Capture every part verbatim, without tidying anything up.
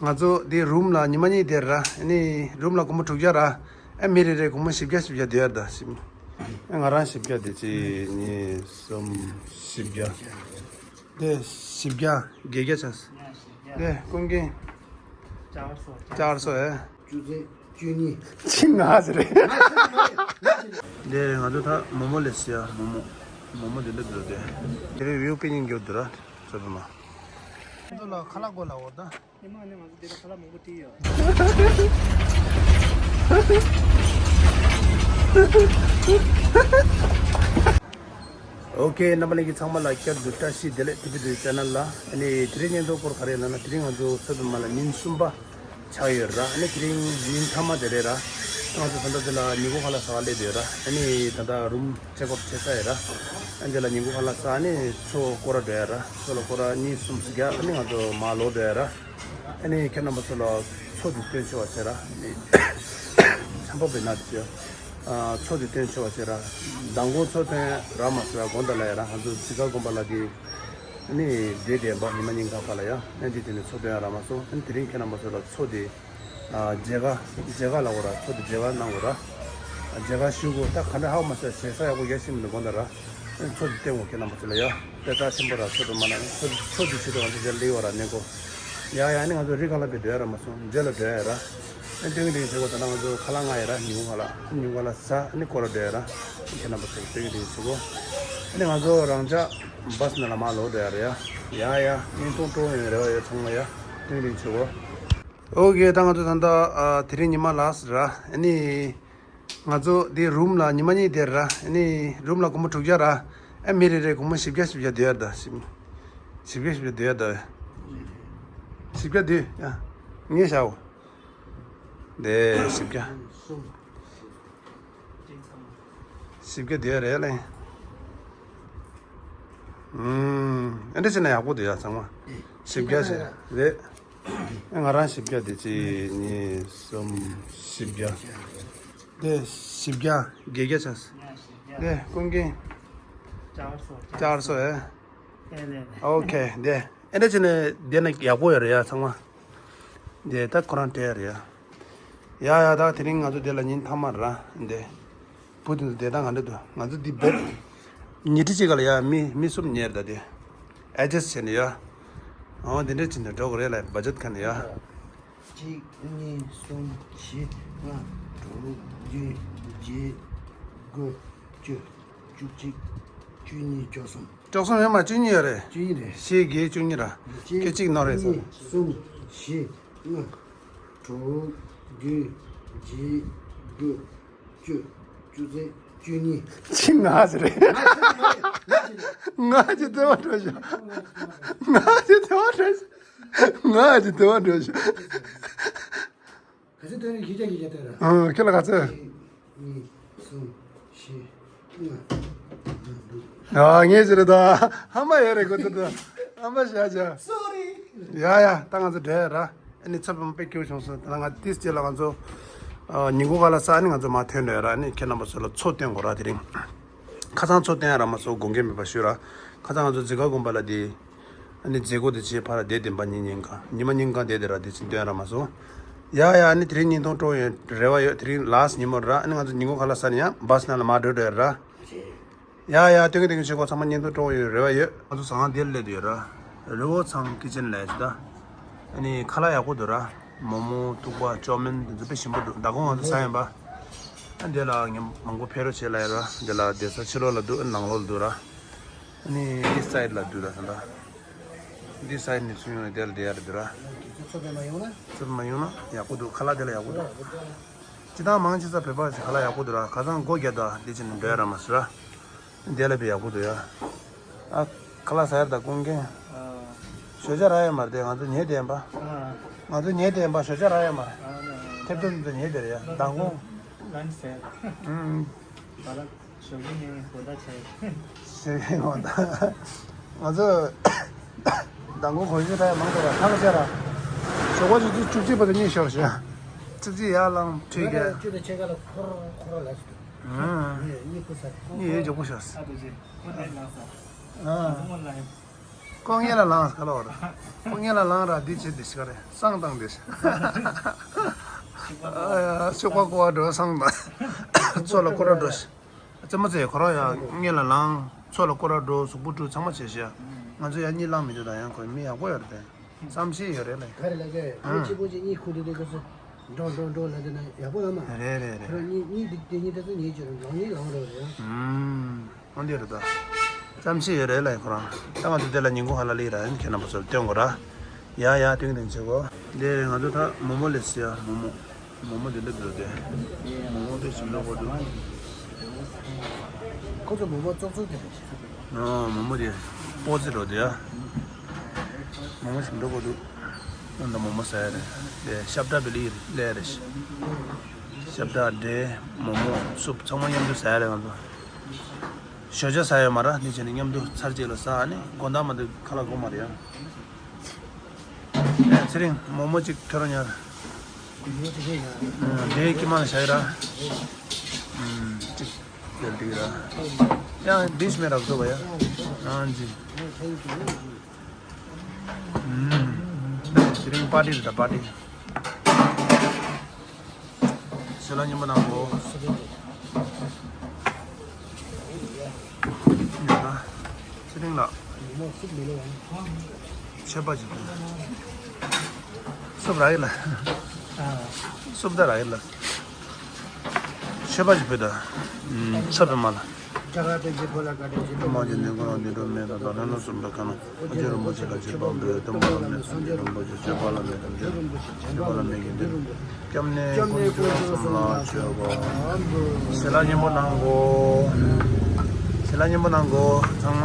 ང་ཚོ་འདི་རུམ་ལ་ཉི་མ་གཉིས་བསྡད་ར། ཨ་ནི་རུམ་ལ་སྒོར་མོ་དྲུག་བརྒྱ་ར། ཨ་མི་རེ་རེ་སྒོར་མོ་བཞི་བརྒྱ་བཞི་བརྒྱ་བསྡད་ཡ་ར། ད་ཞིབ། ཨ་ང་རང་བཞི་བརྒྱ་དེ་གཅིག་གཉིས་གསུམ་བཞི་བརྒྱ། དེ་བཞི་བརྒྱ་བརྒྱད་བརྒྱ་ཆགས། དེ་ཀུན་མཁྱེན། ཅར་སོ་ཨེ། བཅུ་ཚེག་བཅུ་གཉིས། ཅི་ང་ཟེར་རེད། དེ་ང་ཚོ་ད་མོ་མོ་ལས་ཟེར་ཡ། མོ་མོ། མོ་མོ་དེ་འདྲ་འདུག་དེ། དེ་རིང་བིའུ་པི་ནིང་རྒྱབ་འདུག་ར། ཚོད་དཔག་མ། ང་ཚོ་ལ་ཁ་ལག་དགོས་ལ་འོ་ད། ཉི་མ་ནས་ང་ཚོ་འདི་ལ་ཁ་ལག་མང་པོ་བྲིས་ཡོད། ཨོ་ཁེ། རྣམ་པ་ལྷན་རྒྱས་ཚང་མ་ལ་བསྐྱར་དུ་བཀྲ་ཤིས་བདེ་ལེགས། ཐུབ་པའི་དུས་ཆེ་ནལ་ལ། ཨ་ནི་དེ་རིང་བརྙན་ཐུང་སྐོར་ག་རེ་ལབ་ན། དེ་རིང་ང་ཚོ་ཚོད་དཔག་མ་ལ་ཉིན་གསུམ་པ་ཆགས་ཡོད་ར། ཨ་ནི་དེ་རིང་ཉིན་མཐའ་མ་དེ་རེད་ར། ང་ཚོ་ད་ལྟ་འདི་ལ་ཉིན་གུང་ཁ་ལག་ཟ་བ་སླེབས་ཡོད་ར། ཨ་ནི་ད་ལྟ་རུམ་ཅེག་ཨའུཊ་བྱས་ཚར་ཡོད་ར། ཨ་འདི་ལ་ཉིན་གུང་ཁ་ལག་ཟ། ཨ་ནི་མཚོ་སྐོར་ར་འགྲོ་ཡ་ར། མཚོ་ལ་སྐོར་ར་གཉིས་གསུམ་ཟིག་རྒྱག་ཨ་ནི་ང་ཚོ་མར་ལོག་འགྲོ་ཡ་ར། ཨ་ནི་ཁྱེད་རྣམ་པ་ཚོ་ལ་མཚོ་འདི་སྟོན་ཆོག་པ་བྱས་ར། ཨ་ནི་ཆམ་པ་བེ་ན་དེ་ཚོ་མཚོ་འདི་སྟོན་ཆོག་པ་བྱས་ར། མདང་དགོང་མཚོ་སྟོན་རག་མ་སོང་ཡ། དགོང་དག་ལ་ཡ་ར། ང་ཚོ་འཛི་སྒར་དགོན་པ་ལ་དེ་ཨ་ནི་བསྡད་བསྡད་པ་ཉི་མ་ཉིན་གང་ཁ་ལ་ཡ། ཨ་ནི་དེ་ནས་མཚོ་སྟོན་ཡ་རག་མ་སོང་། ཨ་ནི་དེ་རིང་ཁྱེད་རྣམ་པ་ཚོ་ལ་མཚོ་དེ་ཨ་མཇལ་ཁ་མཇལ་ཁ་ལབ་དགོས་ར། མཚོ་དེ་མཇལ་ཁ་གནང་དགོས་ར། མཇལ་ཁ་ཞུ་དགོས། ད་ག་འདྲ་ཧ་གོ་མ་སོང་། བྱེད་ས་ཡག་པོ་ཡ་ཤི་མི་འདུག་དགོང་དག་ར། མཚོ་འདི་བསྟན་དགོས་ཁྱེད་རྣམ་པ་ཚོ་ལ་ཡ། དཔེ་རྩ་ཆེན་པོ་ར། མཚོ་འདི་མ་ན་མཚོ་མཚོ་འདི་ཆེད་དུ་ང་ཚོ་མཇལ་ལེ་བ་ར་གནས་སྐོར། ཡ་ཡ། ཨ་ནི་ང་ཚོ་རི་ཁ་ལ་བི་འགྲོ་ཡ་ར་མ་སོང་། མཇལ་ལ་འགྲོ་ཡ་ར། ཨ་ནི་སྟོན་གི་སྟོན་གི་བྱེད་དགོས། ད་ན་ང་ཚོ་ཁ་ལག་ང་ཡ་ར། ཉིན་གུང་ཁ་ལག་ཉིན་གུང་ཁ་ལག་ཟ། ཨ་ནི་སྐོར་ར་འགྲོ་ཡ་ར། ཁྱེད་རྣམ་པ་ཚོ་སྟོན་གི་སྟོན་གི་བྱེད་དགོས། ཨ་ནི་ང་ཚོ་རང་ཅག་བྷ་སི་ནང་ལ་མར་ལོག་འགྲོ་ཡ་ར་ཡ། ཡ་ཡ། བརྙན་ཐུང་སྤྲོ་ཡོང་རེ་བ་ཡོད་ཚང་མ་ཡ། སྟོན་གི་སྟོན་གི་བྱེད་དགོས། ཨོ་ཁེ། ད་ང་ཚོ་ད་ལྟ་ཨ་དེ་རིང་ཉི་མ་ལ་སི་ར། ཨ་ནི། ང་ཚོ་འདི་རུམ་ལ་ཉི་མ་གཉིས་བསྡད་ར། ཨ་ནི་རུམ་ལ་སྒོར་མོ་དྲུག་བརྒྱ་ར། ཨ་མི་རེ་རེ་སྒོར་མོ་བཞི་བརྒྱ་བཞི་བརྒྱ་བསྡད་ཡ་ར། ད་བཞི་བཞི་བརྒྱ་བཞི་བརྒྱ་བསྡད་ཡ་ར། བཞི་བརྒྱ་བསྡད་ཡ། ངས་བྱའོ། འདི་བཞི་བརྒྱ། བཞི་བརྒྱ་བསྡད་ཡ་རེད་ལེ། ཨུམ། ཨ་འདྲ་བྱས་ན་ཡག་པོ་འདུག་ཡ་ཚང་མ། བཞི་བརྒྱ་བྱས་རེད། ང་རང་བཞི་བརྒྱ། དེ་གཅིག་གཉིས་གསུམ། བཞི་བརྒྱ། དེ་བཞི་བརྒྱ་བརྒྱད་བརྒྱ་ཆགས། དེ་ཀུན་མཁྱེན། ཅར་སོ་ཨེ། ཨོ་ཁེ། དེ་ཨེ་འདྲ་བྱས་ནས་བསྡད་ན་ཡག་པོ་ཡོད་རེད་ཡ་ཚང་མ། དེ་ད་ཁོ་རང་སྤྲད་ཡ་རེད་ཡ། ཡ་ཡ། ད་དེ་རིང་ང་ཚོ་དེ་ལ་ཉིན་མཐའ་མ་ར་འདི། བུ་དེ་ཚོ་བསྡད་སྟངས་ག་འདྲ་འདུག་ང་ཚོ་འདི་བེད་ཉི་ཁྲི་གཅིག་ག་ལ་ཡ་མི་མི་གསུམ་ཉལ་ད་དེ། ཨེ་ཇེ་སི་ཊི་བྱས་ནས་ཡ། འོ་དེ་འདྲ་བྱས་ནས་འགྲོ་དགོས་རེད་ལ། བ་ཇེ་ཊི་ཁ་ནས་ཡ། གཅིག་གཉིས་གསུམ་བཞི་ལྔ་དྲུག་བདུན་བརྒྱད་དགུ་བཅུ་བཅུ་གཅིག་བཅུ་གཉིས་བཅུ་གསུམ། བཅུ་གསུམ་ཡོད་མ། བཅུ་གཉིས་ཡོད་རེད། བཅུ་གཉིས་རེད། བཞི་བརྒྱད་བཅུ་གཉིས་ར། གཅིག་ཁྱེད་གཅིག་ནོར་རེད་ཟེར། གཉིས་གསུམ་བཞི་ལྔ་དྲུག་བདུན་བརྒྱད་དགུ་བཅུ་བཅུ་ཚེག་བཅུ་གཉིས། ཅི་ང་ཟེར་རེད། ང་ཅི་དེ་བ་འགྲོ་ཤག་ང་ཅི་དེ་བ་འགྲོ་ཤག་ང་ཅི་དེ་བ་འགྲོ་ཤག་ག་ཚོད་སྟོན་རེད། བཞི་བརྒྱ་བཞི་བརྒྱ་སྟོན་ར། ཨང་། ཁྱེད་ལ་ག་ཚོད། གཅིག་གཉིས་གསུམ་བཞི་ལྔ་དྲུག་ཨ་ངས་ཟེར་ད། ཧ་མ་ཡོད་རེད་གོ་ཚོད་ད། ཧ་མ་བཞག་བཞག་སོ་རི། ཡ་ཡ། ད་ང་ཚོ་འགྲོ་ཡ་ར། ཨ་ནི་ཚོད་དཔག་དཔེ་སྐྱིད་པོ་བྱུང་སོང་། ད་ང་ཏིས་རྗེས་ལ་ང་ཚོ་ཨ་ཉིན་གུང་ཁ་ལག་ཟ། ཨ་ནི་ང་ཚོ་མར་ཐོན་འགྲོ་ཡ་ར། ཨ་ནི་ཁྱེད་རྣམ་པ་ཚོ་ལ་མཚོ་སྟོན་དགོས་ར། དེ་རིང་ཁ་སང་མཚོ་སྟོན་ཡ་རག་མ་སོང་། དགོངས་འགལ་མེད་པ་ཞུ་ར། ཁ་སང་ང་ཚོ་འཛི་སྒར་དགོན་པ་ལ་དེ། ཨ་ནི་མཛད་སྒོ་དེ་བྱས་ཕར་བསྡད་བསྡད་པ། ཉིན་ཉིན་གང་ཉི་མ་ཉིན་གང་བསྡད་བསྡད་ར། དེ་ཕྱིན་སྟོན་ར་མ་སོང་། ཡ་ཡ། ཨ་ནི་དེ་རིང་བརྙན་ཐུང་སྤྲོ་ཡོང་རེ་བ་ཡོད། དེ་རིང་ལ་སི་ཊི་ཉིན་མོ་ར། ཨ་ནི་ང་ཚོ་ཉིན་གུང་ཁ་ལག་ཟ་ནས་ཡང་བྷ་སི་ནང་ལ་མར་འགྲོ་འགྲོ་ཡ་ར། ཡ་ཡ། སྟོན་གི་སྟོན་གི་བྱེད་སྒོ་ཚང་མ་བརྙན་ཐུང་སྤྲོ་ཡོང་རེ་བ་ཡོད། ང་ཚོ་ཟ་ཁང་འདིར་སླེབས་བསྡད་ཡོད་ར། རི་བོ་ཚང་ཀི་ཅན་ལབ་ཡ་ཅིག་ད། ཨ་ནི་ཁ་ལག་ཡག་པོ་འདུག་ར། མོག་མོག་ཐུག་པ་ཅོ་མིན་དེ་ཚོ་དཔེ་ཞིམ་པོ་འདུག་མདང་དགོང་ང་ཚོ་ཟ་ཡིན་པ། ཨ་འདི་ལ་ངས་མང་པོ་ཕེབས་རོགས་བྱེད་ལབ་ཡ་ར། འདི་ལ་བསྡད་ས་ཕྱི་ལོགས་ལ་འདུག་ནང་ལོགས་ལ་འདུག་ར། ཨ་ནི་འདི་སའིཌ་ལ་འདུག་ད་ད་ལྟ། འདི་སའིཌ་ནས་ཚུར་ཡོང་ནས་དེ་ལ་བསྡད་ཡ་རེད་འདུག་ར། ཚུར་མ་ཡོང་ན། ཚུར་མ་ཡོང་ན་ཡག་པོ་འདུག་ཁ་ལག་དེ་ལ་ཡག་པོ་འདུག་སྤྱི་བཏང་མང་ཆེ་ས་བོད་པ་ཞིག་ཁ་ལག་ཡག་པོ་འདུག་ར། ཁ་སང་སྒོ་རྒྱབ་ད་འདི་བྱས་ནས་འགྲོ་ཡ་ར་མ་ཟེར་ར། དེ་ལ་དཔེ་ཡག་པོ་འདུག་ཡ། ཨ། ཁ་ལག་ཟ་ཡ་རེད་ད་ཀུན་མཁྱེན། ཨ། ཞོ་ཇ་རག་ཡ་མ་རེད་དེ། ང་ཚོ་ཉལ་བསྡད་ཡིན་པ། ཨ། ང་ཚོ་ཉལ་བསྡད་ཡིན་པ། ཞོ་ཇ་རག་ཡ་མ་རེད། ཨ་ནི། ཐེབས་ཐེབས་ཚོ་ཉལ་བསྡད་རེད་ཡ། མདང་དགོང་། ལན་ཟེར། ཨུམ། ང་ལ་ཞོགས་ཀས་ནས་དགོང་དག་བྱས། ཞོགས་ཀས་དགོང་དག་ང་ཚོ་མདང་དགོང་གོ་ཤོད་ད་ཡ་མང་དུ་ར་ཐང་ཆད་ར། ཞོགས་པ་ཆུ་ཚོད་བཅུ་གཅིག་བར་དུ་གཉིད་ཤོར་ཤག་བཅུ་གཅིག་ཡར་ལངས་ཁྲིད་ང་ལ་གས། བཅུ་དང་ཕྱེད་ཀ་ལ་འཁོར་འཁོར་ལ་ཞིག་འདུག་ཨུམ། གཉིད་ཡོད་མགྱོགས་པོ་ཤོར། ཨ་དོ་ཅེ། ཁོ་དེ་ལངས་ས། ཨ། ང་ཚོ་སྔོན་ལ་ཡིན། ཁོ་སྔོན་ལ་ལངས་ག་ལ་བར། ཁོ་སྔོན་ལ་ལངས་ར་འདི་བྱེད་འདི་ཤི་ག་རེད། བསང་བཏང་འདི་ཤི། ཤོག་པ་བཀོག་པ་འགྲོ་བསང་བཏང་། མཚོ་ལ་སྐོར་ར་འགྲོ་ཤི། རྩེད་མོ་རྩེ་ཁོ་རང་ཡང་སྔོན་ལ་ལངས། མཚོ་ལ་སྐོར་ར་འགྲོ། གཟུགས་པོ་བཀྲུ། ཚང་མ་བྱེད་ཤི་ཡ། ང་ཚོ་ཡང་གཉིད་ལངས་མི་འདུག་ད་ཡང་ཁོ་མི་ཡག་པོ་ཡོད་རེད་དེ། བསམ་ཤེས་ཡོད་རེད་ལེ། ག་རེ་ལ་གས་ཨ། ཁྱི་ཕོ་ཅིག་གཉིད་ཁུག་དུས་དུས་སྐབས་སུ་འགྲོ་འགྲོ་འགྲོ་ལབ་དེ་ན་ཡག་པོ་ཡོད་མ། རེད་རེད་རེད། ཁོ་རང་གཉིད་གཉིད་དེ་དེ་གཉིད་དེ་ཚོ་ཉལ་བྱས་རུང་ལངས་ནི་ལངས་རོགས་རེད་ཡ། ཨུམ། འོན་ཏེ་རེད་ད། བསམ་ཤེས་ཡོད་རེད་ལེ་ཁོ་རང་། ད་ང་ཚོ་དེ་ལ་ཉིན་གུང་ཧ་ལ་ལི་ར་ཡིན། ཁྱེད་རྣམ་པ་ཚོར་སྟོན་དགོས་ར། ཡ་ཡ་ཏིང་ཏིང་བྱེད་དགོས། དེ་ང་ཚོ་ད་མོག་མོག་ལས་སི་ཡ་མོག་མོག་མོག་མོག་དེ་འདྲ་འདུག་དེ། མོག་མོག་དེ་ཞིམ་འགྲོ་གོ་འདུག་ཁོ་ཚོ་མོག་མོག་བཙོག་བཙོག་དེ་རེད། ཨོ་མོག་མོག་དེ་སྤོ་ཙི་འགྲོ་དེ་ཡ། མོག་མོག་ཞིམ་འགྲོ་གོ་འདུག་ཨ་ད་མོག་མོག་ཟ་ཡ་རེད། དེ་ཤབ་ཏ་བི་ལི་ལས་རེད། ཤབ་ཏ་འབྲས་མོག་མོག་སུབ་ཚང་མ་མཉམ་དུ་ཟ་ཡ་རེད་ང་ཚོ། ཞོ་ཇ་ཟ་ཡོད་མ་ར་འདི་བྱས་ནས་མཉམ་དུ་ཚར་གཅིག་ལ་ཟ་ཨ་ནི་དགོང་དག་མ་འདུག་ཁ་ལག་དགོས་མ་རེད་ཡ། ཚེ་རིང་མོག་མོག་གཅིག་ཁྱོད་རང་ཉར། དེའི་དཀྱིལ་མ་ལ་བཞག་ཡོད་ར། གཅིག་ཡོད་འགྲིག་ར། ཡང་འདི་ཞིག་མེད་ར་བཟོ་བ་ཡ། ཨང་ཅི། ཚེ་རིང་པར་ཊི་རེད་ད་པར་ཊི། ཞལ་ལག་མཉེས་པོ་གནང་གོ། ཡ། ཚེ་རིང་ལགས། མཆོད་པ་ཅིག་ཕུལ། སུབ་ར་ཡི་ལ། སུབ་ད་ར་ཡི་ལ། མཆོད་པ་ཅིག་ཕུལ་ད། མཆོད་པའི་མ་ལ། རྒྱ་གར་པའི་རྗེ་ཕོ་ལ་བཀའ་དྲིན་ཆེ། ཐུབ་དམ་གྱི་ནི་ཀུན་ལ་འདི་འགྲོ་མེད་དང་། ད་ལན་ལ་གསུམ་པའི་ཁ་ན། ཨ་ཇོ་རིན་པོ་ཆེ་ལ་མཆོད་པ་འབུལ། སྟོན་པ་ལ་མེད་དང་། རྗེ་རིན་པོ་ཆེ་མཆོད་པ་ལ་མེད་དང་། འདིར་མཆོད་པ་ལ་མེད་ཀྱི་འདིར། སྐྱབས་གནས་དཀོན་མཆོག་གསུམ་ལ་མཆོད་པ། ཞལ་ལག་མཉེས་པོ་གནང་གོ། ཞལ་ལག་མཉེས་པོ་གནང་གོ་ཚང་མ།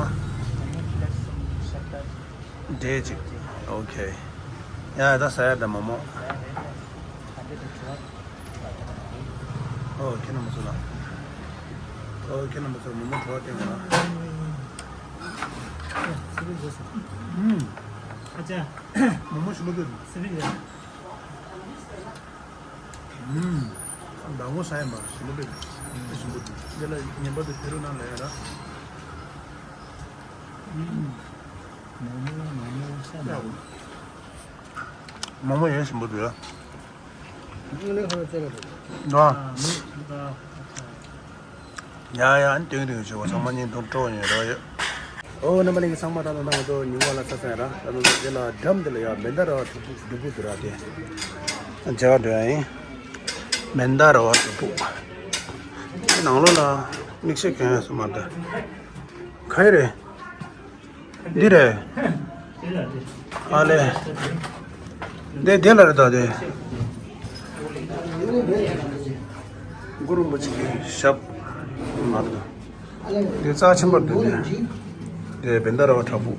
འབྲས་གཅིག་ཨོ་ཁེ། ཡ་ད་ཟ་ཡ་ད་མོག་མོག་ཨོ་ཁྱེད་རྣམ་པ་ཚོ་ལ། ཨོ་ཁྱེད་རྣམ་པ་ཚོ་མོག་མོག་བྲོ་བ་བསྟན་པ་ལ། ཨུམ། ཨ་ཅག་མོག་མོག་ཞིམ་པོ་འདུག་ཨུམ། ཟླ་ངོ་ས་ཡ་མ་ཞིམ་པོ་འདུག་ཞིམ་པོ་འདུག་འདི་ལ་ཉན་པ་དེ་ཕེ་རུ་ནང་ལ་ཡ་ར། ཨུམ། མོག་མོག་མོག་མོག་ས་ཡ། མོག་མོག་ཡང་ཞིམ་པོ་འདུག་ཡ། དངོས་གནས་ཁོ་རང་རྩེ་ལ་འདུག་ཨ། ཡ་ཡ་ཨ་ནི་ཏིང་ཏིང་བྱེད་པ་ཚང་མ་གཉིས་འདུག་སྤྲོ་ཉོས་རོགས་ཡོད། ཨོ་རྣམ་པ་ལྷན་རྒྱས་ཚང་མ་ད་ལྟ་ང་ཚོ་ཉིན་གུང་ལ་ཚ་ཚ་ཡ་ར། ད་ལྟ་འདི་ལ་འགྲམ་འདི་ལ་ཡ་མེ་མདའ་ར་བ་དྲུག་པོ་དྲུག་པོ་འདུག་ར་དེ། མཇལ་བ་འགྲོ་ཡ་ཡིན། མེ་མདའ་ར་བ་དྲུག་པོ། དེ་ནང་ལོགས་ལ་མིག་ཤེལ་གྱོན་ཡ་སུ་མ་འདུག་ག་ཡི་རེད། འདི་རེད། ཨ་ལེ། འདི་དེ་ལ་རེད་ད་དེ། གུ་རུ་རིན་པོ་ཆེ་གི་ཞབས་མ་རེད། འདི་རྩ་ཆེན་པོ་རེད་དེ། དེ་བེན་ད་ར་བ་དྲག་པོ།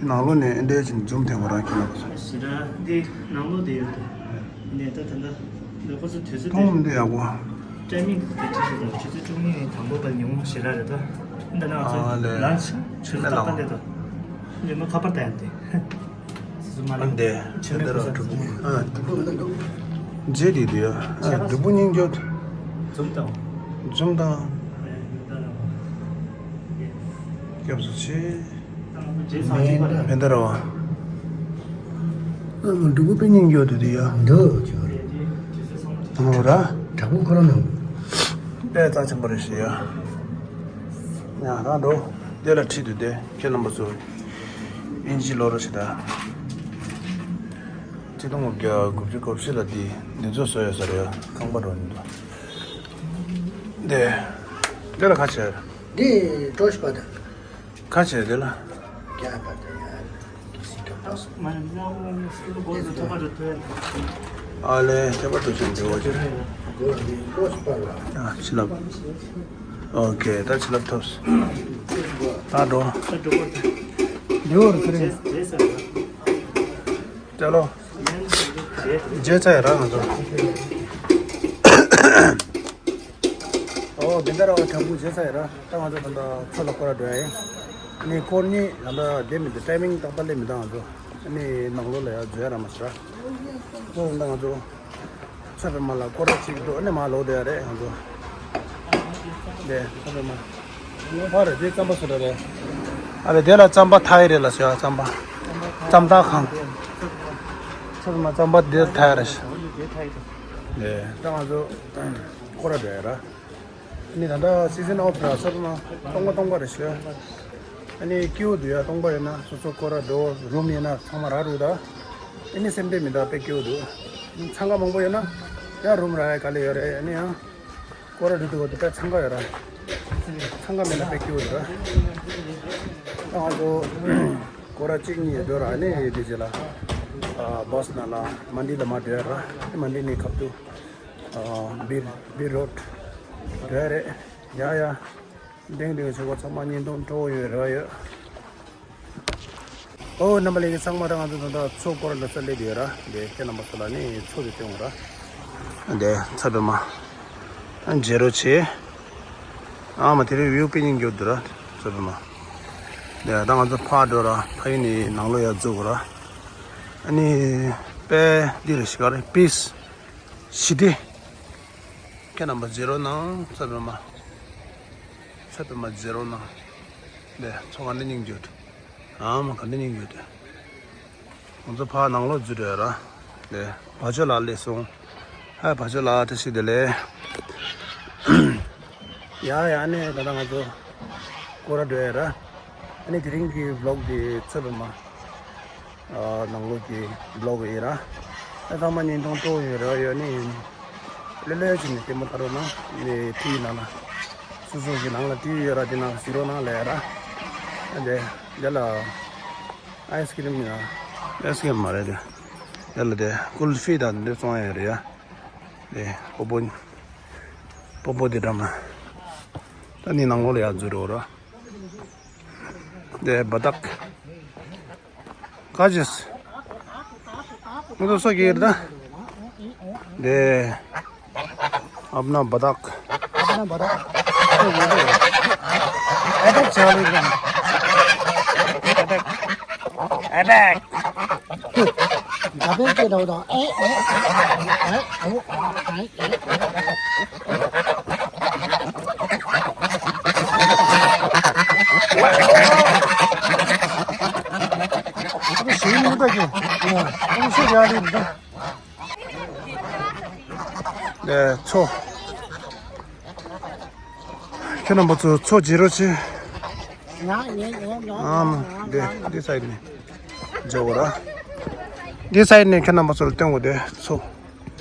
ནང་ལོགས་ནས་ཨེ་འདྲས་ཅིག་འཛུམ་ཐེངས་པ་རང་ཁྱེད་ལ་གོ་སོང་། ཞེ་དྲག་འདི་ནང་ལོགས་དེ་ཡོད་དེ། ནས་ད་ད་ལྟ་ཁོ་ཚོ་དུས་ཚོད་དེ། མཐོང་མི་འདུག་ཡག་པོ། ཊའི་མིང་དེ་ཁྲིད་ཤེས་དང་ཆུ་ཚོད་བཅུ་གཉིས་ནས་དང་པོ་བར་ཉིན་གུང་ཞེ་དྲག་རེད་ད། འདི་ན་ང་ཚོ་ཨ་ལེ། ལན་ཆི་ཆུ་ཚོད་ཏག་ཏག་སླེབས་དང་། རེམ་མ་ཁ་པར་ལྟ་ཡང་དེ། སུ་མ་ཨ་ལེ། འདི་ཆུ་མེད་ཁོ་ས་འགྲུབ་ཨ་འགྲུབ་པོ་འདུག་རྗེས་དེ་དུས་ཨ་འགྲུབ་པོ་སྙིང་རྗེ། འཛུམ་དང་། འཛུམ་དང་། སྐྱབས་སུ་མཆི། མེ་མདའ་ར་བ། ཨ་མ་འབྲུག་པའི་སྙིང་རྗེ་དེ་དེ་ཡ། འདུག་ཅིག་རེད། ཨ་མ་ར། དྲག་པོ་ཁོ་རང་ནང་། དཔེ་རྩ་ཆེན་པོ་རེད་ཞེས་ཡ། ཡ་རང་འགྲོ། དེ་ལ་ཁྲིད་དུ་བསྡད་ཁྱེད་རྣམ་པ་ཚོ། དབྱིན་ཇི་ལོ་རོ་ཞེ་དྲག་ཆིག་སྟོང་དགུ་བརྒྱ་དགུ་བཅུ་གོ་བཞི་ལ་འདི་འདི་ཚོ་བཟོ་ཡོད་ས་རེད་ཡ། ཁང་པ་འགྲོ་ནི་འདུག་དེ། དེ་ལ་ཁ་ཕྱེ། འདི་ཀྲོ་ཤི་པ་དང་། ཁ་ཕྱེ་དེ་ལ། རྒྱ་པ་དང་ཡ། ཀི་སི་ཀ་པ་སོ། ཨ་ལེ་ཁྱད་པར་དུ་ཕྱིན་འདྲི་བ་ཅིག་ཀྲོ་ཤི་པ་ལ། ཨ་ཕྱི་ལབ། ཨོ་ཁེ་ད་ཕྱི་ལབ་ཐོབ། ད་འགྲོ། འགྲོ་རུ་ཚུར། ལྕགས་ལོ། རྗེས་ཚ་ཡ་ར་ང་ཚོ། ཨོ་དེ་འདྲ་ར་བ་དྲག་པོ་རྗེས་ཚ་ཡ་ར། ད་ང་ཚོ་ད་ལྟ་མཚོ་ལ་སྐོར་ར་འགྲོ་ཡ་ཡིན། ཨ་ནི་སྐོར་གཉིས་ད་ལྟ་བསྡད་མི་འདུག་ཊའི་མིང་ཏག་ཏག་སླེབས་མི་འདུག་ང་ཚོ། ཨ་ནི་ནང་ལོགས་ལ་ཡ་འཛུལ་ཡ་ར་མ་ཟེར་ར། ཨོ་ད་ང་ཚོ། མཚོ་པདྨ་ལ་སྐོར་ར་གཅིག་འགྲོ་ཨ་ནི་མར་ལོག་བསྡད་ཡ་རེད་ང་ཚོ། དེ་མཚོ་པདྨ། ཕར་རེད་དེ་རྩམ་པ་བཟོ་གྲྭ་རེད། ཨ་རེ་དེ་ལ་རྩམ་པ་ཐ་ཡི་རེད་ལ་ཟེར་བ། རྩམ་པ་རྩམ་ཐག་ཁང་། ཚོད་མ་རྩམ་པ་དེ་ཐ་ཡི་རེད་ཤག་ལས་ད་ང་ཚོ་སྐོར་ར་འགྲོ་ཡ་ར། ཨ་ནི་ད་ལྟ་སི་ཛན་ཨོཕ་ར་ཚོད་མ་སྟོང་པ་སྟོང་པ་རེད་ཤག་ཨ་ནི་སྐྱིད་པོ་འདུག་ཡ། སྟོང་པ་ཡིན་ན་སོ་སོ་སྐོར་ར་འགྲོ་རུམ་ཡིན་ན་ཚང་མ་རག་རུ་ད། ཨ་ནི་སེམས་ཁྲལ་མི་འདུག་དཔེ་སྐྱིད་པོ་འདུག་འཚང་ཁ་མང་པོ་ཡོད་ན་ཡང་རུམ་རག་ཡ་དཀའ་ལས་ཡོད་རེད། ཨ་ནི་ཡང་སྐོར་ར་འགྲོ་དུས་སྐབས་དེ་དཔེ་འཚང་ཁ་ཡོད་ར། འཚང་ཁ་མེད་ན་དཔེ་སྐྱིད་པོ་འདུག་ར། ང་ཚོ་སྐོར་ར་གཅིག་གཉིས་འགྲོ་ར། ཨ་ནི་དེ་རྗེས་ལ་ཨ་བྷ་སི་ནང་ལ་མན་ཌི་ལ་མར་འགྲོ་ཡ་ར། ཨ་ནི་མན་ཌི་ནས་ཁ་ཐུག་ཨ་བིར་བིར་རོཌ་འགྲོ་ཡ་རེད། ཡ་ཡ། ལྡེང་ལྡེང་བྱེད་སྒོ་ཚང་མ་བརྙན་ཐུང་སྤྲོ་བོ་ཡོད་རེ་བ་ཡོད། ཨོ་རྣམ་པ་ལྷན་རྒྱས་ཚང་མ་རང་ང་ཚོ་ད་ལྟ་མཚོ་སྐོར་ར་འགྲོ་ས་སླེབས་ཡོད་ར། འདི་ཁྱེད་རྣམ་པ་ཚོ་ལ་ནི་མཚོ་དེ་སྟོན་འོང་ར། འདི་མཚོ་པདྨ། ཨ་མཇལ་རོགས་བྱེད། ཨ་མ་དེ་རིང་བིའུ་དཔེ་སྙིང་རྗེ་འདུག་ར། མཚོ་པདྨ། འདི་ད་ང་ཚོ་ཕར་འགྲོ་ར། ཕ་ཡུལ་ནས་ནང་ལོགས་ཡར་འཛུལ་དགོས་ར། ཨ་ནི་དཔེ་འདི་རེད་ཤག་རེད། པིས་ཞི་བདེ། ཁྱེད་རྣམ་པ་མཇལ་རོགས་གནང་། མཚོ་པདྨ། མཚོ་པདྨ་མཇལ་རོགས་གནང་། ལས་མཚོ་ག་འདྲ་སྙིང་རྗེ་འདུག་ཨ་མ་ག་འདྲ་སྙིང་རྗེ་འདུག་ང་ཚོ་ཕར་ནང་ལོགས་འཛུལ་འགྲོ་ཡ་ར། ལས་བ་ཅོ་ལགས་སླེབས་སོང་། ཧ་བ་ཅོ་ལགས་བཀྲ་ཤིས་བདེ་ལེགས། ཡ་ཡ་ནས་ད་ལྟ་ང་ཚོ་སྐོར་ར་འགྲོ་ཡ་ར། ཨ་ནི་དེ་རིང་གི་བི་ལོག་འདི་མཚོ་པདྨ། ཨ་ནང་ལོགས་ཀྱི་བི་ལོག་ཡིན་ར། ཨ་ཚང་མ་བརྙན་ཐུང་སྤྲོ་ཡོད་ར་ཡོད་ནི་ཡིན། ལྷོད་ལྷོད་བྱས་ནས་ལྟད་མོ་ལྟ་རོགས་གནང་། ནི་ཊི་ཝི་ནང་ལ། སོ་སོ་གི་ནང་ལ་ཊི་ཝི་ཡོད་ར། དེ་ནང་གཟིགས་རོགས་གནང་ལབ་ཡ་ར། ཨ་འདི་འདི་ལ་ཨའི་སི་ཀི་རིམ་ཡིན་ར། ཨའི་སི་ཀི་རིམ་མ་རེད་དེ། འདི་ལ་དེ་ཀུལ་ཧྥི་དང་འདི་བཙོང་ཡ་རེད་ཡ། དེ་སྤོ་སྤོ་སྤོ་སྤོ་དེ་འདྲ་མ། ད་ནི་ནང་ལོགས་ལ་ཡར་འཛུལ་འགྲོ་ར། དེ་བ་དག་ཁ་ཅིག་ང་ཚོ་སོ་གི་རེད་ད། དེ་ཨབ་ན་བ་དག་ཨབ་ན་བ་དག་ཨ་དག་ཅག་ལི་རང་ཨ་དག་ཨ་དག་ད་པེ་ཅེ་རོ་དང་ཨེ་ཨེ་ཨེ་ཨེ་ཨེ། ཨ་ཞིང་མི་ལྟ་གི་ཨ་ཤོ་ཡ་ལི་འདུག་ལས་མཚོ། ཁྱེད་རྣམ་པ་ཚོ་མཚོ་མཇལ་རོགས་བྱེད། ཨམ། འདི་འདི་སའིཌ་ནས་མཇལ་བ་ར། འདི་སའིཌ་ནས་ཁྱེད་རྣམ་པ་ཚོ་ལ་སྟོན་དགོས་དེ་མཚོ།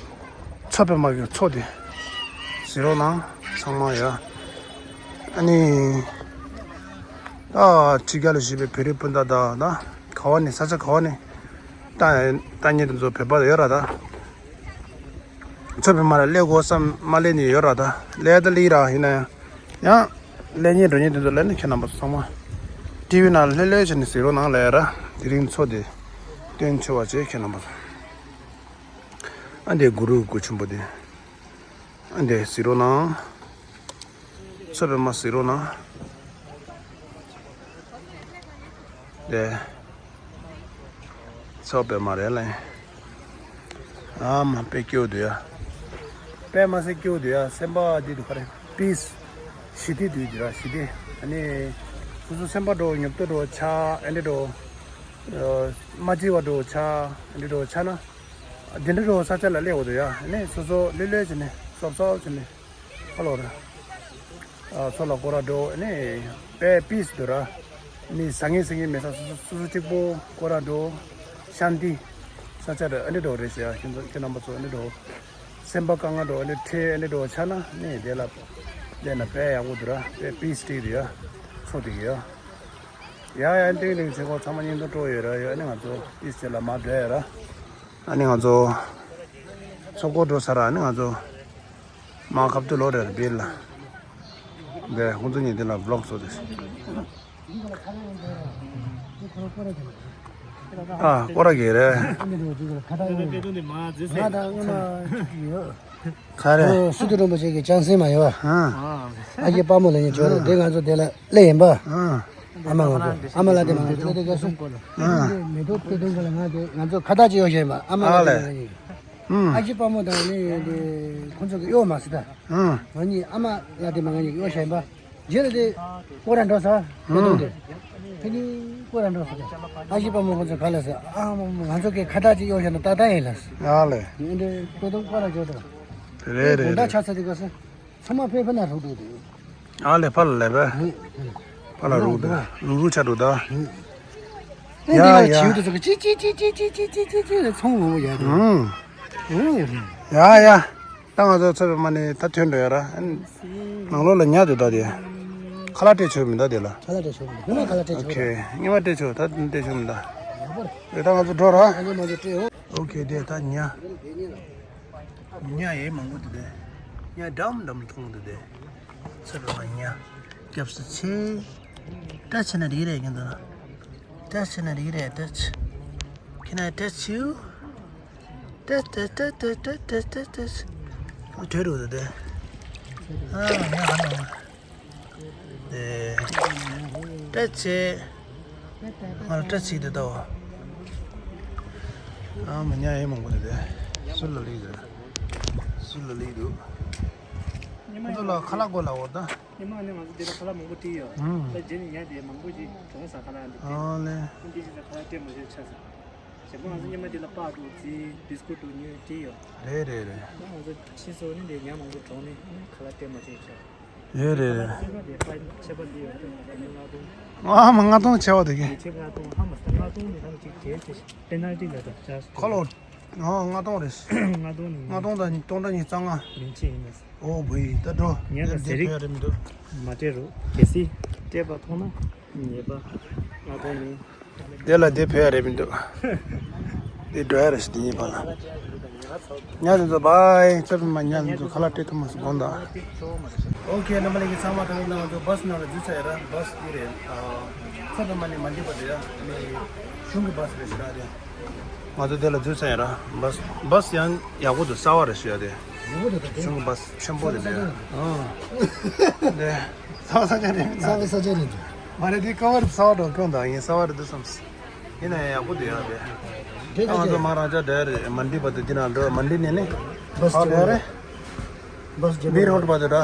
མཚོ་པདྨ་གི་མཚོ་དེ། གཟིགས་རོགས་གནང་ཚང་མ་ཡ། ཨ་ནི། ད་ཕྱི་རྒྱལ་ལ་བཞུགས་པའི་བོད་རིགས་སྤུན་ཟླ་དང་ད་ག་བ་ནས་ས་ཆ་ག་བ་ནས་ལྟ་ལྟ་མཁན་དེ་ཚོ་བོད་པ་ཡོད་ར་ད། མཚོ་པདྨ་ལ་སླེབས་དགོས་བསམ་མ་སླེབས་ནས་ཡོད་ར་ད། སླེབས་ད་སླེབས་ར་ཡིན་ན་ཡང་། ཡང་སླེབས་མཁན་འགྲོ་མཁན་དེ་ཚོ་ལ་ནི་ཁྱེད་རྣམ་པ་ཚོ་ཚང་མ་ཊི་ཝི་ནང་ལྷོད་ལྷོད་བྱས་ནས་གཟིགས་རོགས་གནང་ལབ་ཡ་ར། དེ་རིང་མཚོ་དེ་སྟོན་ཆོག་པ་བྱེད་ཁྱེད་རྣམ་པ་ཚོ། ཨ་འདི་གུ་རུ་སྐུ་ཆེན་པོ་དེ། ཨ་འདི་གཟིགས་རོགས་གནང་། མཚོ་པདྨ་གཟིགས་རོགས་གནང་། དེ། མཚོ་པདྨ་རེད་ལ། ཨ་མ་དཔེ་སྐྱིད་པོ་འདུག་ཡ། དཔེ་མ་སྲིད་སྐྱིད་པོ་འདུག་ཡ། སེམས་པ་འདི་འདུག་ག་རེ། པིས། ཞི་བདེ་འདུག་འདི་ར་ཞི་བདེ། ཨ་ནི། སོ་སོ་སེམས་པ་འགྲོ་ཉོབ་ཏོ་འགྲོ་ཆ་ཨ་འདི་འགྲོ། མ་སྐྱིད་པ་འགྲོ་ཆ་ཨ་འདི་འགྲོ་ཆ་ན། འདི་འདྲ་འགྲོ་ས་ཆ་ལ་སླེབས་འོ་འདུག་ཡ། ཨ་ནི་སོ་སོ་ལྷོད་ལྷོད་བྱས་ནས་སོབ་སོབ་བྱས་ནས། ཧ་ལོ་ར། ཨ་མཚོ་ལ་སྐོར་ར་འགྲོ་ནི་དཔེ་པིས་འདུག་ར། མི་ཟ་ངེ་ཟ་ངེ་མེད་ས་སོ་སོ་སོ་སོ་གཅིག་པོ་སྐོར་ར་འགྲོ། ཤཱན་ཏི། ས་ཆ་ར་ཨ་ནི་འགྲོ་རེད་ཤག་ཁྱེད་ཚོ་ཁྱེད་རྣམ་པ་ཚོ་ཨ་ནི་འགྲོ། སེམས་པ་དཀའ་ངལ་འགྲོ་ཨ་ནི་འཕྲད་ཨ་ནི་འགྲོ་ཆ་ན་ནི་དེ་ལ། དེ་ན་དཔེ་ཡག་པོ་འདུག་ར་དཔེ་པིས་ཏིག་རེད་ཡ། མཚོ་དེ་གི་ཡ། ཡ་ཡ་ཏིང་ཏིང་བྱེད་སྒོ་ཚང་མ་བརྙན་ཐུང་སྤྲོ་ཡོད་ར་ཡོད་ཨ་ནི་ང་ཚོ་པིས་དེ་ལ་མ་འགྲོ་ཡ་ར། ཨ་ནི་ང་ཚོ། མཚོ་སྐོར་འགྲོ་ས་ར་ཨ་ནི་ང་ཚོ། མ་ཁབ་ཏུ་ལོ་རེར་བིར་ལ། འདི་ཁོང་ཚོ་གཉིས་འདི་ལ་བི་ལོག་བཟོ་དེ། ཨ་སྐོར་ར་གི་རེད། ཁ་རེ། སུ་དུ་རིན་པོ་ཆེ་གི་ཅང་སེ་མ་ཡོད། ཨ་ཨ་ཀྱི་དཔའ་མོ་ལ་ཡིན་ཇོ་རེད་འདི་ང་ཚོ་འདི་ལ་སླེབས་ཡིན་པ། ཨ་མ་ང་ཚོ་ཨ་མ་ལ་དེ་མ་ང་ཚོ་སླེབས་དེ་ག་སུ། མེ་ཏོག་སྟོད་ཐུང་ག་ལ་ང་དེ་ང་ཚོ་ཁ་བཏགས་ཅིག་ཡོད་ཤེས་པ་ཨ་མ་ལ་དེ་མ་ང་ཡིན། ཨ་ཀྱི་དཔའ་མོ་དང་ནི་དེ་ཁོང་ཚོ་གི་གཡོག་མ་སི་ད། ང་གཉིས་ཨ་མ་ལ་དེ་མ་ང་གཉིས་གཡོག་བྱས་པ། རྗེས་ལ་དེ་སྐོར་ར་འགྲོ་ས་སྐོར་དུ་དེ། ཕ་གི་ཀོ་ར་འགྲོ་ཟེར། ཨ་ཞེ་པ་མོ་ཁོ་ཚོ་ག་ལ་ཟེར། ཨ་མོ་མོ་ང་ཚོ་གི་ཁ་བཏགས་ཅིག་གཡོག་བཞག་ན་ཏག་ཏག་ཡིན་ལ་ཟེར། ཡ་ལེ། འདི་འདྲའི་ཀོ་དོང་ཀོ་ར་འཇོག་དང་། དེ་རེད་དེ་རེད། དགོང་དག་ཆ་ཚ་དེ་ག་ཟེར། ཚང་མ་ཕེ་ཕེ་ན་རུ་འགྲོ་དེ། ཨ་ལེ་ཕ་ལ་ལེ་བས། ཕ་ལ་རུ་དེ་རུ་རུ་ཆ་འགྲོ་ད། ཡ་ཡ། ཡ་ཡ། ཚོང་ངོ་ཡ། ཡ་ཡ། ད་ང་ཚོ་ཚོད་པའི་མ་ནི་ད་ཐོན་འགྲོ་ཡ་ར། ནང་ལོགས་ལ་ཉལ་འདུག་ད་དེ། ཁ་ལག་སྤྲད་ཆོག་མི་འདུག་དེ་ལ། ཁ་ལག་སྤྲད་ཆོག་མི་འདུག་ངོ་མ་ཁ་ལག་སྤྲད་ཆོག་ངེས་པ་སྤྲད་ཆོག་ད་སྤྲད་ཆོག་མི་འདུག་ཡག་པོ་རེད། ད་ང་ཚོ་འགྲོ་ར། ཨ་ནི་ང་ཚོ་སྤྲད་ཡོང་། ཨོ་ཁེ་དེ་ད་ཉལ། ཉལ་ཡས་མང་པོ་འདུག་དེ། ཉལ་འགྲམ་འགྲམ་མཐོང་འདུག་དེ། ཚོད་པའི་མ་ཉལ། སྐྱབས་སུ་མཆི། ཏ་ཆེ་ན་རིག་རེད་ཀྱི་འདུག་ཏ་ཆེ་ན་རིག་རེད་ཏ་ཆེ། Can I touch you? ཏ་ཏ་ཏ་ཏ་ཏ་ཏ་ཏ་ཏ། ཨ་བྲོས་འགྲོ་འདུག་དེ། ཨ་ཉལ་ཧ་ན། དེ། ཏ་ཆེ། ང་ལ་ཏ་ཆེ་དེ་ལྟ་བ། ཨ་མ་ཉལ་ཡས་མང་པོ་འདུག་དེ། སུ་ལ་ལིག་དེ། སུ་ལ་ལིག་འདུག་ཉི་མ་ཁོ་ཚོ་ལ་ཁ་ལག་དགོས་ལབ་འོ་ད། ཉི་མ་ནི་ང་ཚོ་འདི་ལ་ཁ་ལག་མང་པོ་སྤྲད་ཡོད། ཨང་། ད་རྗེས་ནས་ཉལ་དེ་མང་པོ་ཞིག་གྲོངས་ས་ཁ་ལག་འདི་སྤྲད། ཨ་ལེ། ཁོང་འདི་ཞིག་ས་ཁ་ལག་སྤྲད་མ་ཤེས་ཆ་ས། ཞེ་པོ་ང་ཚོ་ཉི་མ་འདི་ལ་པགས་འདུག་རྩི་བིས་ཀུ་ཊི་འདུག་ཉོས་སྤྲད་ཡོད། རེད་རེད་རེད། ད་ང་ཚོ་ཕྱིས་སུ་ནི་འདི་ཉལ་མང་པོ་གྲོངས་ནས་ནི་ཁ་ལག་སྤྲད་མ་ཤེས་ཆ། རེད་རེད་རེད། ཁ་ལག་སྤྲད་པ་འདི་པ་ཆད་པ་འདི་ཡོད་དེ་ང་ཚོ་ལྔ་སྟོང་། ཨ་མ་ལྔ་སྟོང་ཆེ་བ་དེ་གི། ཉི་ཆེ་ལྔ་སྟོང་ཧ་མ་སྟ་ལྔ་སྟོང་ནི་ཧ་མ་ཅིག་བྲལ་ཏེ་པེ་ནལ་ཊི་ལ་ད་ཅར་ཇི་ཁ་ལོ། ཨོ་ལྔ་སྟོང་རེད། ལྔ་སྟོང་ནི་ལྔ་སྟོང་དང་སྟོང་ཕྲག་ཉི་ཤུ་རྩ་ལྔ། མིན་ཆེ་ཡིན་ནས། ཨོ་བུའི་ད་འགྲོ། ངས་ད་ཟེར་རིགས་ཕེ་རེད་མི་འདུག་མ་སྤྲད་རུ་གལ་སྲིད་སྤྲད་པ་མཐོང་ན་ཉེས་པ་ལྔ་སྟོང་ནི། དེ་ལ་དེ་ཕེ་རེད་མི་འདུག་དེ་འགྲོ་ཡ་རེད་ཤི་དེ་ཉིན་པ་ལ། ཉ་དེ་ཚོ་བའི་ཚོད་མ་ཉ་དེ་ཚོ་ཁ་ལག་སྤྲད་ཐུབ་མ་སོང་དགོངས་དག་ཨོ་ཁེ་རྣམ་པ་ལྷན་རྒྱས་ཚང་མ་ད་ལྟ་ང་ཚོ་བྷ་སི་ནང་ལ་འཛུལ་ཚར་ཡ་ར། བྷ་སི་འདི་རེད། ཚོད་མ་ནི་མ་འདི་བ་དེ་ཡ་ནི་གཞུང་གི་བྷ་སི་རེད་ཤི་ར་དེ། ང་ཚོ་དེ་ལ་འཛུལ་ཚར་ཡིན་ར། བྷ་སི་བྷ་སི་ཡང་ཡག་པོ་འདུག་གསར་པ་རེད་ཞུ་ཡ་དེ། ཡག་པོ་འདུག་ད་དེ། གཞུང་གི་བྷ་སི་ཆེན་པོ་རེད་དེ། ཨང་། དེ་གསར་པ་ས་ཆ་རེད། གསར་པ་ས་ཆ་རེད་འདུག་མ་རེད་དེ་ཀ་བར་གསར་པ་འགྲོ་སྐྱོང་དང་ཡིན་གསར་པ་རེད་འདུག་བསམ། ཡིན་ན་ཡང་ཡག་པོ་འདུག་ཡ་དེ། དེ་ད་ང་ཚོ་མ་རང་ཅག་འདྲ་རེད། མན་ཌི་བར་དུ་འདི་ན་འགྲོ། མན་ཌི་ནས་ནི་བྷ་སི་ཨ་འགྲོ་ཡ་རེད། བྷ་སི་ཇེ་མིར་ཧོལ་བར་དུ་འགྲོ།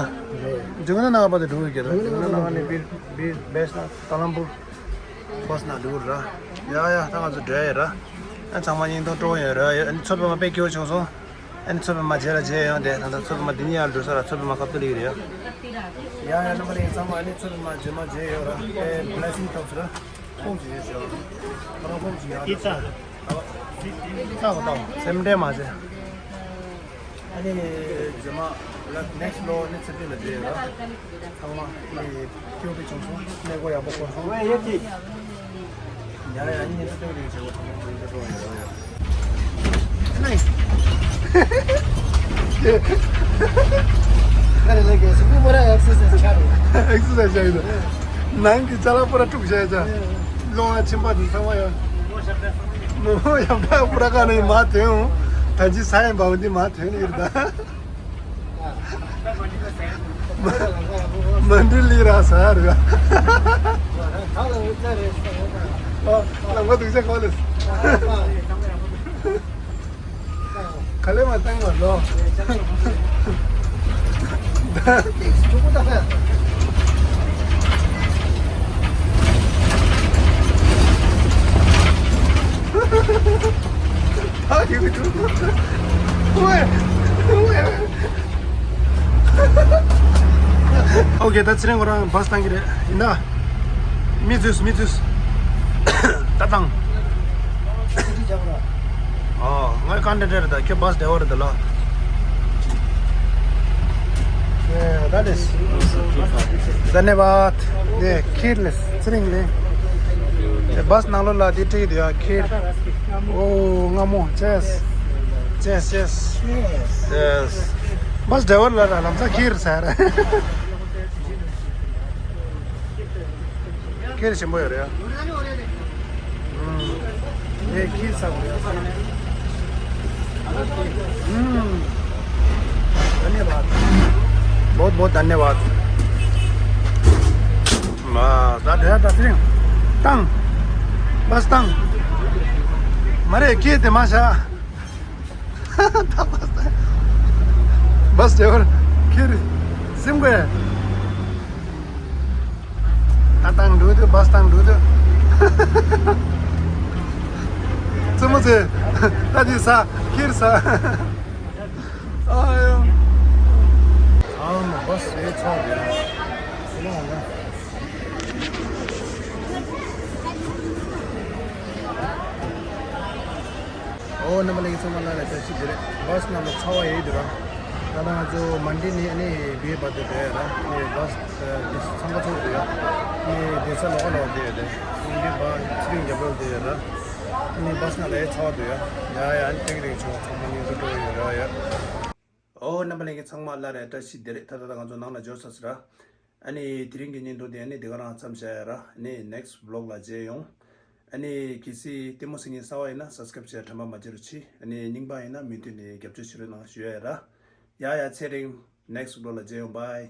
ཇུང་ན་ནང་བར་དུ་འགྲོ་གི་རེད། ཇུང་ན་ནང་ནས་བིར་བིར་བེས་ན་ཏ་ལམ་པུར་བྷ་སི་ནང་འགྲོ་གི་རེད། ཡ་ཡ་ད་ང་ཚོ་འགྲོ་ཡ་ཡོད་ར། ཨ་ཚང་མ་སྙིང་སྟོབས་སྤྲོ་ཡོད་ར། ཨ་ནི་ཚོད་པ་མ་དཔེ་སྐྱོ་བྱུང་སོང་། ཨ་ནི་ཚོད་པ་མ་རྗེས་ལ་མཇལ་ཡོང་དེ་ད་ལྟ་ཚོད་པ་མ་འདི་ཉིད་ཡར་འགྲོ་ས་ར་ཚོད་པ་མ་ཁ་ཐུག་ལེགས་རེད། ཡ་ཡ་རྣམ་པ་ལྷན་རྒྱས་ཚང་མ་ཨ་ནི་ཚོད་པ་མ་རྗེས་མ་མཇལ་ཡོད་ར། ཨེ་བི་ལེ་སིང་ཐོབ་ཟེར་ར། ཁོང་ཅི་ཡོད་ཤོག་ཁོང་ཁོང་ཅི་ཡོད་ཤོག་ལྟ་བ་ལྟ་བ་སེམས་ཁྲལ་མ་བྱེད། ཨ་ནི་རྗེས་མ་ལ་ནེག་སི་ལོ་ནི་ཚེ་འདི་ལ་བསྡད་ཡོད་ར། ཚང་མ་ནི་ཐུགས་ཕན་གསོས་སོང་། གནས་སྐོར་ཡག་པོ་སྐོར་སོང་། ཡ་ཡ་ཡིན་ནི་ཚེ་འདི་རིང་བྱེད་སྒོ་ཚང་མ་ཚང་མ་འགྲོ་ཡོད་ར། ཨེག་སར་སའི་ཛི་བྱས་ཡོད། ནང་གི་ཅ་ལག་པུ་ར་དཀྲུགས་བྱས་ཅ། ལོང་བ་ཕྱིན་པ་དེ་ཚང་མ་ཡོད། མོ་ཡང་བྲག་པུ་ར་ཀ་ནས་མར་ཐོན་འོང་། ད་ཅི་ས་ཡིན་པའོ་འདི་མར་ཐོན་ཡོད་ད། མ་འདི་ལི་ར་ས་ར། ཨ་ལ་མ་དུག་ཆ་གོ་ལེ། ག་ལེ་མ་བཏང་བ་ལོ། ཨོ་ཁེ། ད་ཚེ་རིང་ཁོ་རང་བྷ་སི་བཏང་གི་རེད། ཡིན་ན། མི་འཛུལ་མི་འཛུལ། ད་བཏང་། ཨོ། ང་ཀན་ཌ་ཀ་ཊར་རེད་ད། ཁྱོད་བྷ་སི་ཌ་རའི་ཝར་རེད་ད་ལོ། ཡེ། ད་ལེས། धन्यवाद། ནས་ཁིར་ལེས་ཚེ་རིང་ལེ། བྷ་སི་ནང་ལོགས་ལ་དེ་སྤྲད་ཀྱི་འདུག་ཡ་ཁིར། ཨོ་སྔ་མོ། ཅེས། ཅེས་ཅེས། ཡེས། བྷ་སི་ཌ་རའི་ཝར་ལ་ལམ་སང་ཁིར་ཟེར། ཁིར་ཞིམ་པོ་ཡོད་རེད། ཨུམ། ངས་ཁིར་ཟ་དགོས་རེད། ཨུམ། धन्यवाद། बहुत बहुत धन्यवाद། མ་ད་དེ་ད་སྲིང་། བཏང་། བྷ་སི་བཏང་། མ་རེད་ཁིར་དེ་མ་བཞག་ད་བྷ་སི་བྷ་སི་ཌ་རའི་ཝར་ཁིར་སིམ་གོས། ད་བཏང་འགྲོ་དུས་བྷ་སི་བཏང་འགྲོ་དུས། བཙུན་མོ་ཚེ། ད་འདི་ཟ། ཁྱེར་ཟ། ཨ་ཡོ། ཨ་མ་བ་སི་རེད་ཚོགས་རེད། ཨོ་རྣམ་པ་ལྷན་རྒྱས་ཚང་མ་ལ་ལ་བཀྲ་ཤིས་བདེ་ལེགས། བ་སི་ནང་ལ་ཚ་བ་ཡོད་འདུག་ར། ད་ལྟ་ང་ཚོ་མན་ཌི་ནས་ཨ་ནི་བི་ཡེ་བར་དུ་བསྡད་ཡོད་ར། ཨ་ནི་བ་སི་འདི་འཚང་ཁ་ཚོགས་འདུག་ཡ། ཨ་ནི་བསྡད་ས་ལོགས་ཀ་ལོགས་བསྡད་ཡོད་དེ། ཨ་ནི་བ་ཚེ་རིང་རྒྱབ་ལོགས་བསྡད་ཡོད་ར། ཨ་ནི་བ་སི་ནང་ལ་ཡ་ཚ་བ་འདུག་ཡ། ཡ་ཡ། ཨ་ནི་ཏིང་རིང་ཆུང་ཚང་མ་ནི་འགྲོ་འགྲོ་ཡོད་ར་ཡ། ཨོ་རྣམ་པ་ལྷན་རྒྱས་ཚང་མ་ལ་རེ་བཀྲ་ཤིས་བདེ་ལེགས། ད་ལྟ་ད་ང་ཚོ་ནང་ལ་འབྱོར་ཚར་སོང་ར། ཨ་ནི་དེ་རིང་གི་བརྙན་ཐུང་དེ་ཨ་ནི་དེ་ག་རང་མཚམས་བཞག་ཡ་ར། ཨ་ནི་ནེག་སི་ཊི་བི་ལོག་ལ་མཇལ་ཡོང་། ཨ་ནི་གལ་སྲིད་ལྟད་མོ་གཟིགས་མཁན་གསར་པ་ཡིན་ན་སབ་སི་ཀ་རེབ་བྱས་དྲན་པ་མ་བརྗེད་རོགས་གྱིས། ཨ་ནི་རྙིང་པ་ཡིན་ན་མུ་མཐུད་ནས་རྒྱབ་སྐྱོར་བྱེད་རོགས་གནང་ཞུ་ཡ་ཡ་ར། ཡ་ཡ། ཚེ་རིང་ནེག་སི་ཊི་བི་ལོག་ལ་མཇལ་ཡོང་། བྷའི།